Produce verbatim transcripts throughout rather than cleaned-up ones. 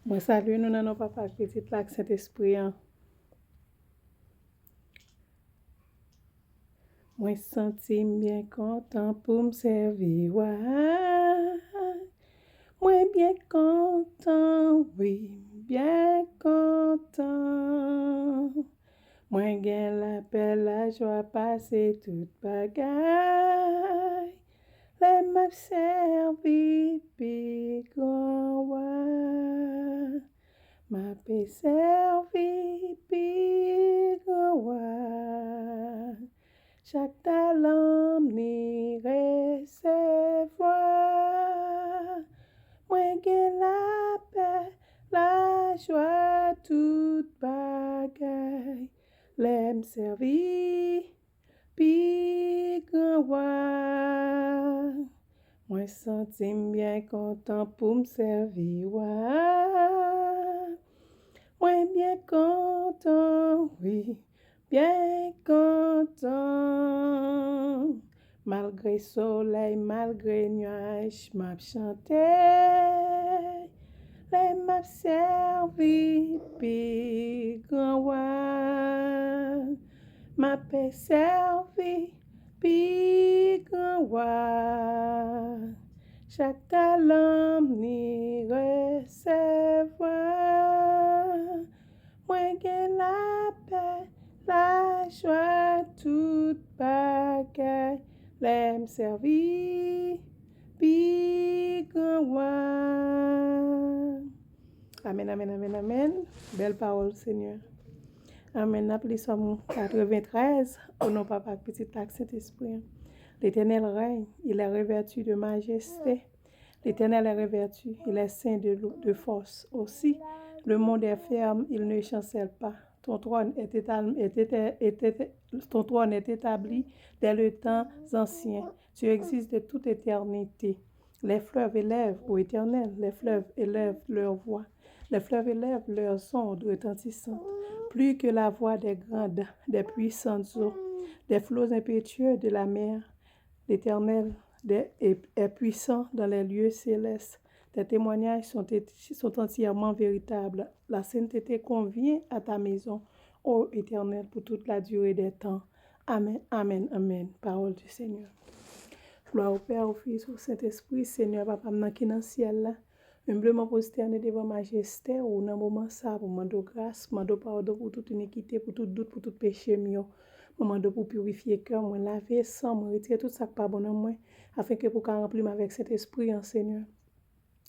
Mwen salye nou nan non Papa, Pitit la ak Sentespri an. Mwen santi m byen kontan pou m sèvi Wa. Mwen byen kontan, wi, m byen kontan. Mwen gen lapè, lajwa pase tout bagay. Lè m ap sèvi pi gran Wa, m ape sèvi pi gran Wa. Chak talan m li resevwa. Mwen gen lapè, lajwa, tout bagay. Lè m sèvi pi gran Wa. Mwen santi m byen kontan pou m sèvi Wa. Mwen byen kontan, wi, byen kontan. Malgre solèy, malgre nyaj, m ap chante. Lè m ap sèvi pi gran Wa, m ape sèvi pi gran Wa. Chak talan m li resevwa. Mwen gen lapè, lajwa, tout bagay. Lè m sèvi pi gran Wa. Amèn, amèn, amèn, amèn. Bèl pawòl, Senyè. Amèn. N ap li Sòm katreventrèz, o non Papa, ak Pitit la ak Sentespri an. L'Éternel règne, il est revêtu de majesté. L'Éternel est revêtu, il est ceint de, lou- de force. Aussi, le monde est ferme, il ne chancelle pas. Ton trône est étal- est éta- est éta- ton trône est établi dès les temps anciens. Tu existes de toute éternité. Les fleuves élèvent, ô Éternel, les fleuves élèvent leur voix. Les fleuves élèvent leurs ondes retentissantes, plus que la voix des grandes, des puissantes eaux, des flots impétueux de la mer. L'Éternel des- est, est puissant dans les lieux célestes. Tes témoignages sont, sont entièrement véritables. La sainteté convient à ta maison, ô Éternel, pour toute la durée des temps. Amèn, amèn, amèn. Pawòl di Senyè. Glwa o Pè, o Fis, o Sentespri, Senyè Papa m nan ki nan syèl la. Enbleman pwostène devan majeste w nan moman sa a pou mande w gras, mande w padon pou tout inikite, pou tout dout, pou tout peche m yo. Mwen mande w pou pirifye kè mwen, lave san mwen, retire tout sa k pa bon nan mwen, afenke pou w ka ranpli m avèk Sentespri an, Senyè.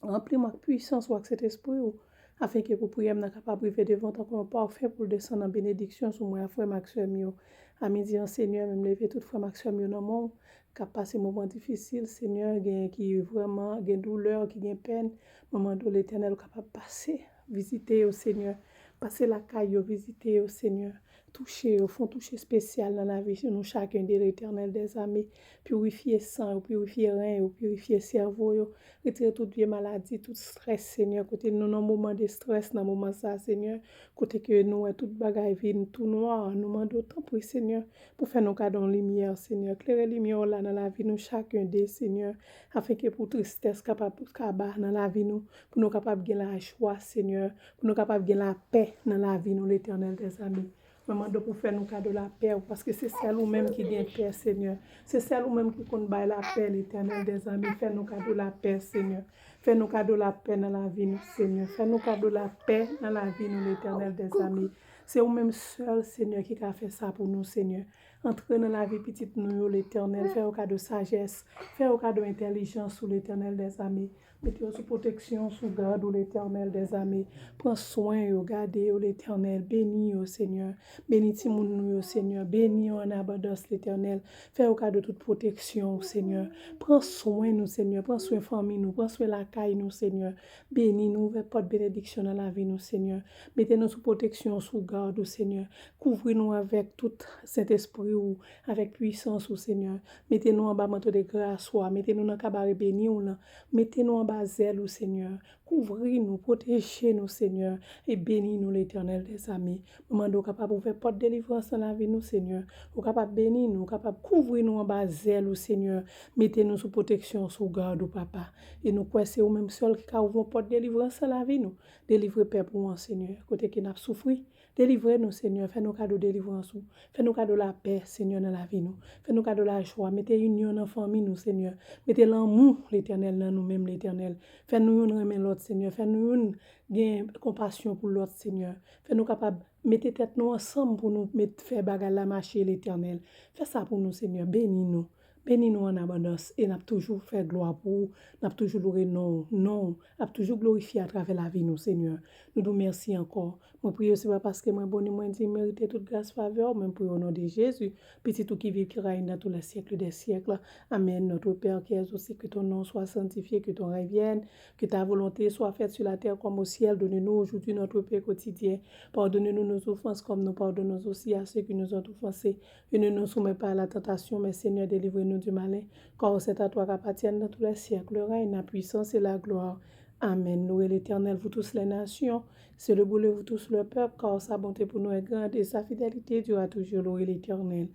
Ranpli m ak pwisans ou, ak Sentespri ou, afenke pou priyè m nan kapab rive devan w tankou yon pafen pou l desann an benediksyon sou mwen ak frè m ak sè m yo. A midi an, Senyè, m leve tout frè m ak sè m yo nan men w, k ap pase moman difisil, Senyè, gen ki vrèman gen doulè, ki gen pèn. Mwen mande w, Letènèl, ou kapab pase, vizite yo, Senyè. Pase lakay yo, vizite yo, Senyè. Touche yo, fè yon touche espesyal nan lavi nou chaken de, Letènèl dèzame. Pirifye san yo, pirifye ren yo, pirifye sèvo yo. Retire tout vye maladi, tout strès, Senyè. Kote nou nan moman de strès, nan moman sa, Senyè. Kote ke nou wè tout bagay vin tou nwa, nou mande w, tanpri, Senyè, pou fè nou kado yon limyè, Senyè. Klere limyè w la nan lavi nou chaken de, Senyè. Afenke pou tristès kapab kaba nan lavi nou, pou nou kapab gen lajwa, Senyè, pou nou kapab gen lapè nan lavi nou, Letènèl dèzame. Mwen mande w pou fè nou kado lapè w, paske se sèl ou menm ki gen pè, Senyè. Se sèl ou menm ki konn bay lapè, Letènèl dèzame. Fè nou kado lapè, Senyè. Fè nou kado lapè nan lavi nou, Senyè. Fè nou kado lapè nan lavi nou, Letènèl dèzame. Se ou menm sèl, Senyè, ki ka fè sa pou nou, Senyè. Antre nan lavi pitit nou yo, Letènèl. Fè yo kado sajès. Fè yo kado entèlijans ou, Letènèl dèzame. Mete yo sou pwoteksyon, sou gad ou, Letènèl dèzame. Pran swen yo, gade yo, Letènèl. Beni yo, Senyè. Beni timoun nou yo, Senyè. Beni yo an abondans, Letènèl. Fè yo kado tout pwoteksyon ou, Senyè. Pran swen nou, Senyè. Pran swen fanmi nou. Pran swen lakay nou, Senyè. Beni nou. Ouvè pòt benediksyon nan lavi nou, Senyè. Mete nou sou pwoteksyon, sou gad ou, Senyè. Kouvri nou avèk tout Sentespri ou, avèk pwisans ou, Senyè. Mete nou anba manto de gras ou a. Mete nou nan kabare beni ou lan. Mete nou anba zèl ou, Senyè. Kouvri nou, pwoteje nou, Senyè, e beni nou, Letènèl dèzame. Mwen mande w kapab ouvè pòt delivrans nan lavi nou, Senyè. Ou kapab beni nou, ou kapab kouvri nou anba zèl ou, Senyè. Mete nou sou pwoteksyon, sou gad ou, Papa. E nou kwè se ou menm sèl ki ka ouvri yon pòt delivrans nan lavi nou. Delivre pèp ou an, Senyè, kote ke n ap soufri. Delivre nou, Senyè. Fè nou kado delivrans ou. Fè nou kado lapè, Senyè, nan lavi nou. Fè nou kado lajwa. Mete inyon nan fanmi nou, Senyè. Mete lanmou, Letènèl, nan nou menm, Letènèl. Fè nou youn renmen lòt, Senyè. Fè nou youn gen konpasyon pou lòt, Senyè. Fè nou kapab mete tèt nou ansanm pou nou met, fè bagay la mache, Letènèl. Fè sa pou nou, Senyè. Beni nou. Beni nou an abondans e n ap toujou fè glwa pou ou. N ap toujou loure non w. Non w ap toujou glorifye atravè lavi nou, Senyè. Nou di w mèsi ankò. Mwen priye w, se pa paske mwen bon ni mwen diy m merite tout gras, favè w, men m priye w, o non de Jezi, Pitit ou ki viv, ki rayi dans tous les siècles des siècles. Amen. Notre Père qui es aux cieux, que ton nom soit sanctifié, que ton règne vienne, que ta volonté soit faite sur la terre comme au ciel. Donne-nous aujourd'hui notre pain quotidien. Pardonne-nous nos offenses comme nous pardonnons aussi à ceux qui nous ont offensés. Et ne nous soumets pas à la tentation, mais Seigneur, délivre-nous du malin. Car c'est à toi qu'appartiennent dans tous les siècles le règne, la puissance et la gloire. Amen. Louez l'Éternel, vous tous les nations. Célébrez-le, vous tous le peuple, car sa bonté pour nous est grande et sa fidélité dure à toujours. Louez l'Éternel.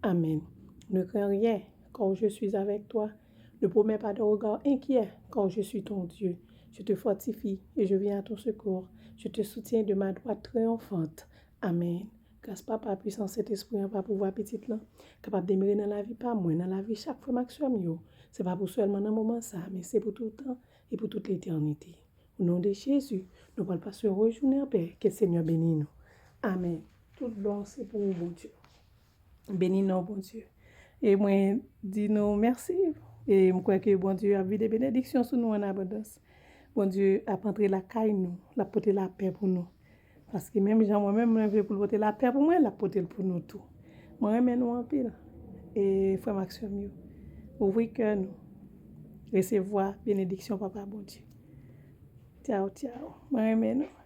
Amen. Ne crains rien, car je suis avec toi. Ne promets pas de regard inquiet, car je suis ton Dieu. Je te fortifie et je viens à ton secours. Je te soutiens de ma droite triomphante. Amen. Gras Papa, pwisans Sentespri an, pa pouvwa Pitit lan, kapab demere nan lavi pa mwen, nan lavi chak frè m ak sè m yo. Se pa pou sèlman nan moman sa, men se pou tout tan e pou tout letènite. O non de Jezi, nou pral pase yon jounen an pè. Ke Senyè beni nou. Amen. Tout glwa se pou ou, Bondye. Beni non, Bondye. E mwen di nou mèsi. E m kwè ke Bondye ap vide benediksyon sou nou an abondans. Bondye ap antre lakay nou. L ap pote lapè pou nou. Paske menm jan mwen menm, mwen vle pou l pote lapè pou mwen, l ap pote l pou nou tou. Mwen renmen nou anpil. E frè m ak sè m yo, ouvri kè nou. Resevwa benediksyon Papa Bondye. Tchaw, tchaw. Mwen renmen nou.